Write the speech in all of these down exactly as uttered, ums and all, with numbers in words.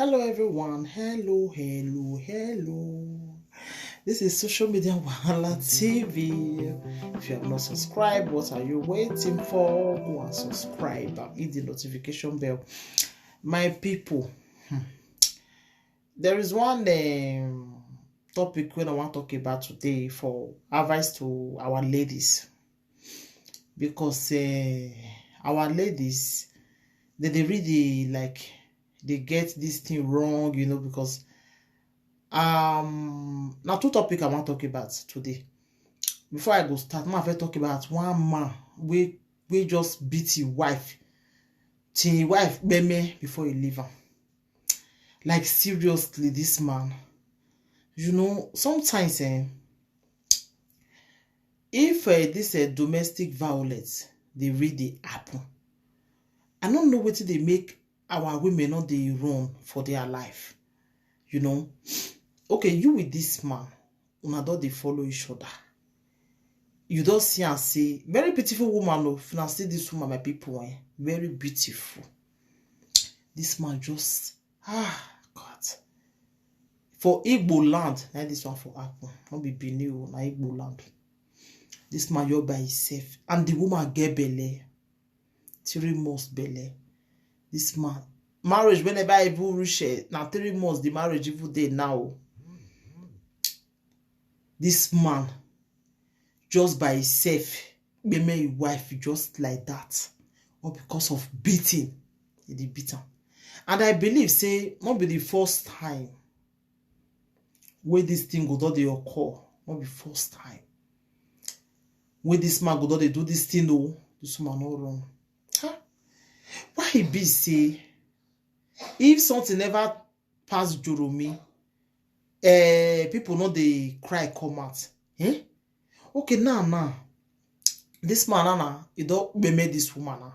Hello everyone, hello, hello, hello. This is Social Media Wahala T V. If you have not subscribed, what are you waiting for? Go and subscribe and hit the notification bell. My people, hmm, there is one um, topic wey I wan talk about today for advice to our ladies, because uh, our ladies, they dey really, like, they get this thing wrong, you know, because um now two topic I wan talk about today. Before I go start, ma first talk about one man wey wey just beat him wife till him wife gbeme before he leave am. Like, seriously, this man, you know, sometimes eh, if uh, this uh, domestic violence dey really dey happen, I no know wetin dey make our women no dey run for their life. You know, okay, you with this man, una don dey follow each other. You don see am say very beautiful woman o. If una see this woman, my people, eh, very beautiful. This man just, ah, God. For Igbo land, na this one for happen. No be Benin o, na Igbo land. This man, you're by himself, and the woman get belle, three months belle. This man, marriage wey never even reach, eh, na three months the marriage even dey now. This man, just by himself, gbeme him wife just like that, all because of beating. He dey beat am. And I believe say no be the first time wey this thing go don dey occur. No be first time wey this man go don dey do this thing o. This woman no run. Huh? Why e be say if something never pass Joromi, eh, people no dey cry come out? Eh? Okay, now, now, this man, now, now, he don gbeme this woman now.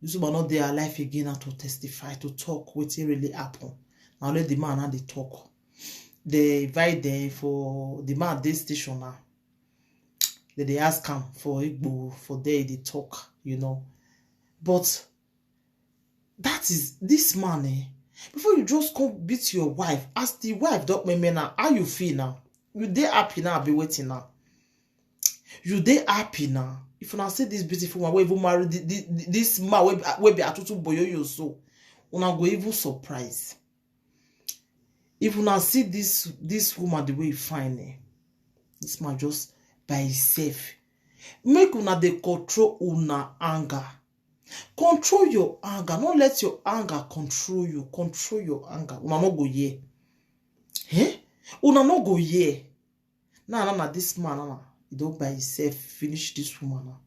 This woman no dey alive again now to testify, to talk wetin really happen. Na only the man now dey talk. They invite them for the man dey station now. They dey ask am for Igbo, for there he dey talk, you know. But that is this man, eh? Before you just come beat your wife, as the wife don gbeme now, how you feel now? You dey happy now, be waiting now. You dey happy now. If una see this beautiful one wey even marry thi- thi- this man wey be- wey be Atutu Boyoyo, so una go even surprise. If una see this this woman the way e fine, eh, this man just by himself. Make una dey control una anger. Control your anger. No let your anger control you. Control your anger. Una no go hear. Eh? Una no go hear. Now, now, now, this man, now, now, he don by himself finish this woman now.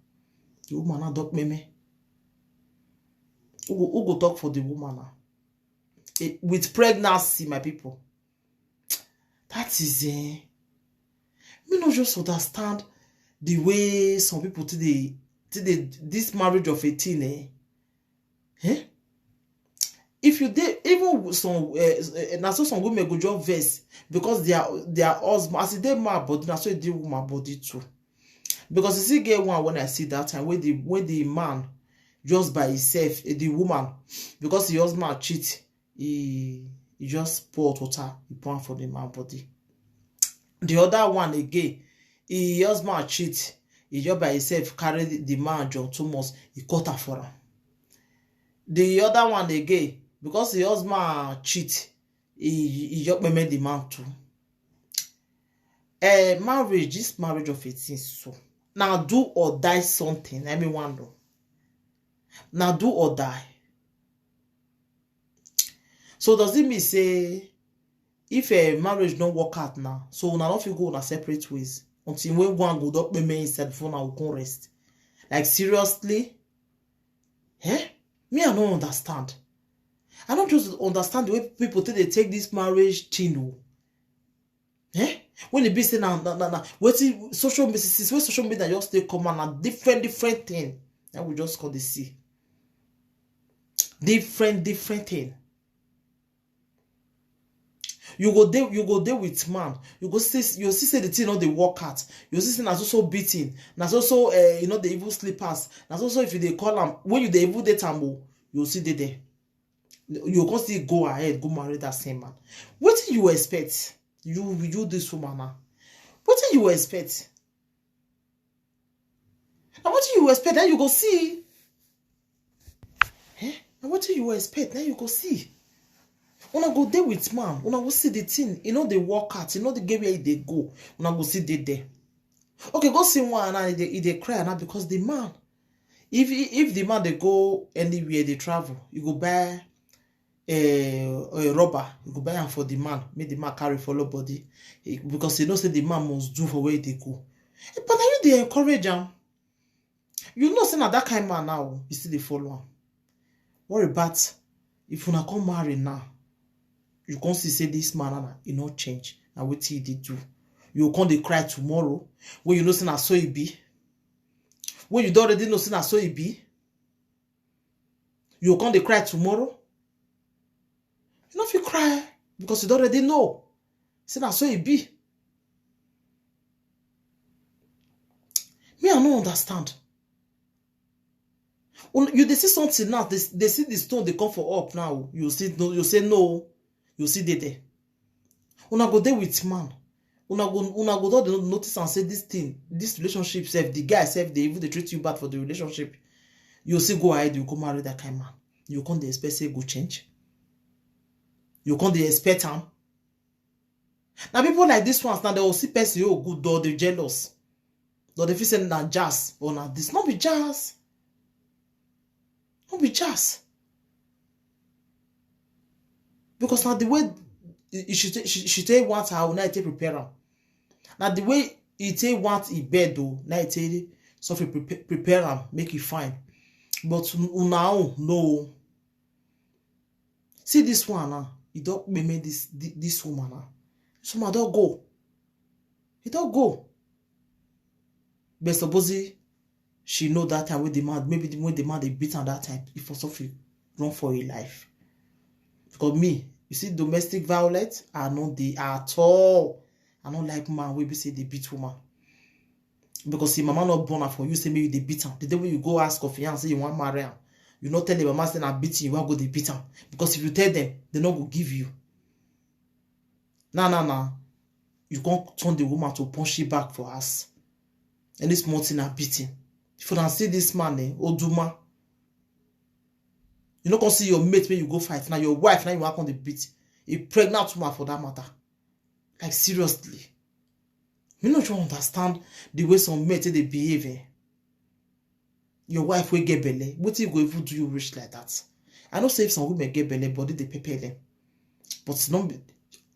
The woman now don gbeme. Who go, who go talk for the woman now? Eh, with pregnancy, my people. That is, eh, me no just understand the way some people today, today this marriage of eighteen, eh? Eh? If you dey, even some, eh, eh, na so some women go just vex because their their husband, as e dey man body, na so e dey woman body too. Because you see, get one when I see that time when the when the man just by himself, eh, the woman, because the husband cheat, he he just pour hot water, he pour am for the man body. The other one again, he husband cheat, he just by himself carry the, the man John Thomas, he cut am for am. The other one again, because the husband cheat, he he just payment the man too. Eh, marriage, this marriage of eighteen, so now do or die something. Let me wonder. Now do or die. So does it mean say if a marriage don't work out now, so una no fit go on a separate ways until when one go don payment inside before una go come rest? Like, seriously? Eh? Me, I no understand. I no just understand the way people take dey take this marriage thing o. Eh? When e be say na na na na wetin social media, since when social media just take come out, na different different thing na we just come dey see. Different different thing. You go dey, you go dey with man. You go see, you see say the thing no dey work out. You see say na so so beating. Na so so, eh, you know, they even sleepers. Na so so if you dey call am, when you dey even date am o, you see dey there. You go still go ahead, go marry that same man. Wetin you expect? You, you this woman now. Wetin you expect? Na wetin you expect, then you go see. Eh? Na wetin you expect, then you go see. Una go dey with man, una go see the thing. E no dey work out, e no dey get where e dey go. Una go see dey there. Okay, go see one now, e dey, e dey cry now because the man, if, if the man dey go anywhere, dey travel, you go buy a, a rubber, you go buy am for the man, make the man carry follow body. Eh, because you know say the man must do for where e dey go. Eh, but na you dey encourage am. You know say na that kind man now, you still dey follow am. What about if una come marry now? You come see say this man now, e no change. Na wetin e dey do. You come dey cry tomorrow when you know say na so e be. When you don already know say na so e be. You come dey cry tomorrow. You no fit cry because you don already know say na so e be. Me, I no understand. Una, you dey see something now, dey, dey see the stone dey come for up now. You see, no, you say no, you see dey there. Una go dey with man. Una go, una go don dey notice and say this thing, this relationship sef, the guy sef dey even dey treat you bad for the relationship. You still go ahead, you go marry that kind man. You come dey expect say e go change. You come dey expect am. Na people like this ones now, they will see person wey good, though they jealous. Though they feel say na jazz or na this. No be jazz. No be jazz. Because na the way e, e, she, ta-, she, she take want her, na e take prepare am. Na the way e take want e bed o, na e take sofri prepare, prepare am, make e fine. But un-, una own, no. See this one now, e don kpeme this, thi-, this woman now. This woman don go. E don go. But suppose she know that time wey the man, maybe the, when the man dey beat am that time, e for sofri run for e life. Because me, you see, domestic violence, I no dey at all. I no like man wey be say dey beat woman. Because him mama no born am for you, say make you dey beat am. The day wey you go ask of am say you wan marry am, you no tell him mama say na beating you wan go dey beat am. Because if you tell them, they no go give you. Now, now, now, you come turn the woman to punch you back for house. Any small thing na beating. If una see this man, eh, Oduma, you no come see your mate when you go fight. Now your wife, now you wan come dey beat. A pregnant woman for that matter. Like, seriously. Me no try understand the way some men take dey behave, eh. Your wife wey get belle, wetin go even do you reach like that? I know say if some women get belle, body dey pepper them. But no be,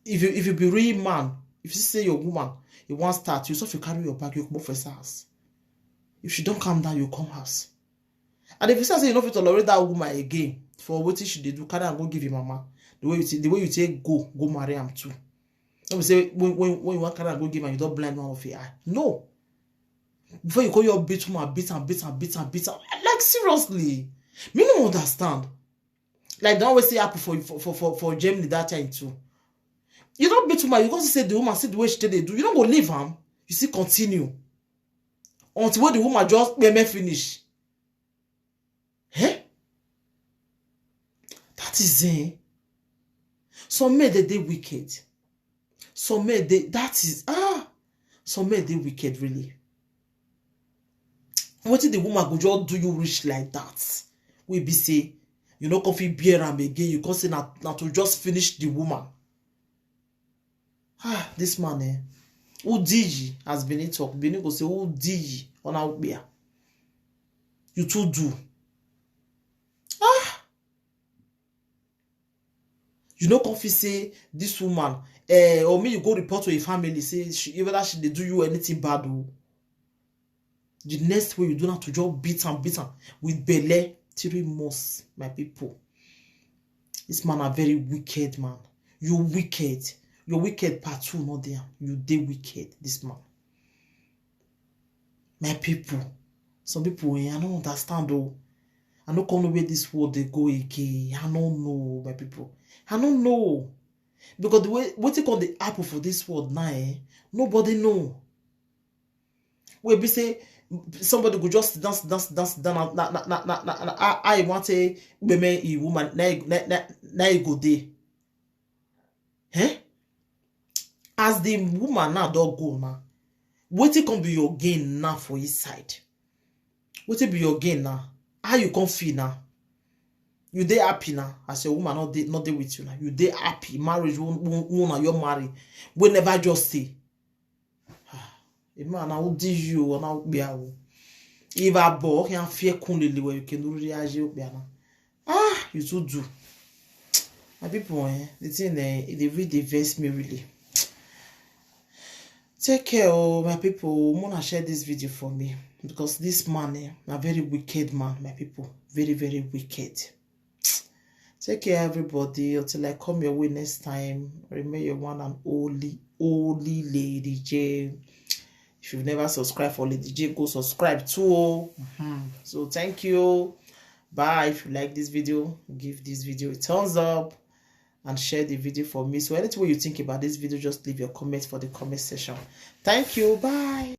if you, if you be real man, if you see say your woman, you wan start, you sofri carry your bag, you comot for inside house. If she don calm down, you come house. And if you see say you no fit tolerate that woman again for wetin she dey do, carry am go give your mama. The way you take, the way you take go, go marry am too. No be say when, when, when you wan carry am go give am, you don blind one of your eye. No. Before you call your beat woman, beat am, beat am, beat am, beat am. Like, seriously. Me no understand. Like the one wey still happen for, for, for, for, for Germany that time too. You don beat woman, you go see say the woman, see the way she take dey do. You no go leave am. You still continue. Until when the woman just kpeme finish. Eh? That is, eh? Some men, they dey wicked. Some men, they, that is, ah, some men, they wicked, really. Wetin the woman go just do you reach like that? We be say, you no come fit bear am again. You come say na, na to just finish the woman. Ah, this man, eh? Who did you? As Benin talk, Benin go say, "Who did you?" Ona Ukpia. You too do. Ah! You no come fit say this woman, eh, or me, you go report to a family, say she, whether she dey do you anything bad o. The next way you do na to just beat am, beat am with belle, three months, my people. This man a very wicked man. You wicked. Your wicked part two no dey am. You dey wicked, this man. My people, some people, eh, I no understand o. I no come know where this world dey go again. I no know, my people. I no know. Because the way wetin come dey happen for this world now, eh, nobody know. Wey be say Somebody go just sit down, sit down, sit down, sit down. Na, na, na, na, na, na, I, I want to women, a woman, na, na, na, na e go dey. Eh? As the woman now don go now, wetin come be your gain now for inside? Wetin be your gain now? How you come feel now? You dey happy now as your woman not dey, not dey with you now? You dey happy? Marriage won, won, won na your marry wey never just stay. A man na who dey you or na who be awo. If I bought him fear kunlele where you can do reaction be now. Ah, you too do. My people, eh, the thing, eh, it dey really dey vex me really. Take care, oh, my people. Mona share this video for me because this man, eh, a very wicked man, my people. Very, very wicked. Take care, everybody. Until I come your way next time, remain your one and only, only Lady J. If you've never subscribed for Lady J, go subscribe too. Oh. Mhm. So thank you. Bye. If you like this video, give this video a thumbs up and share the video for me. So anything you think about this video, just leave your comment for the comment section. Thank you. Bye.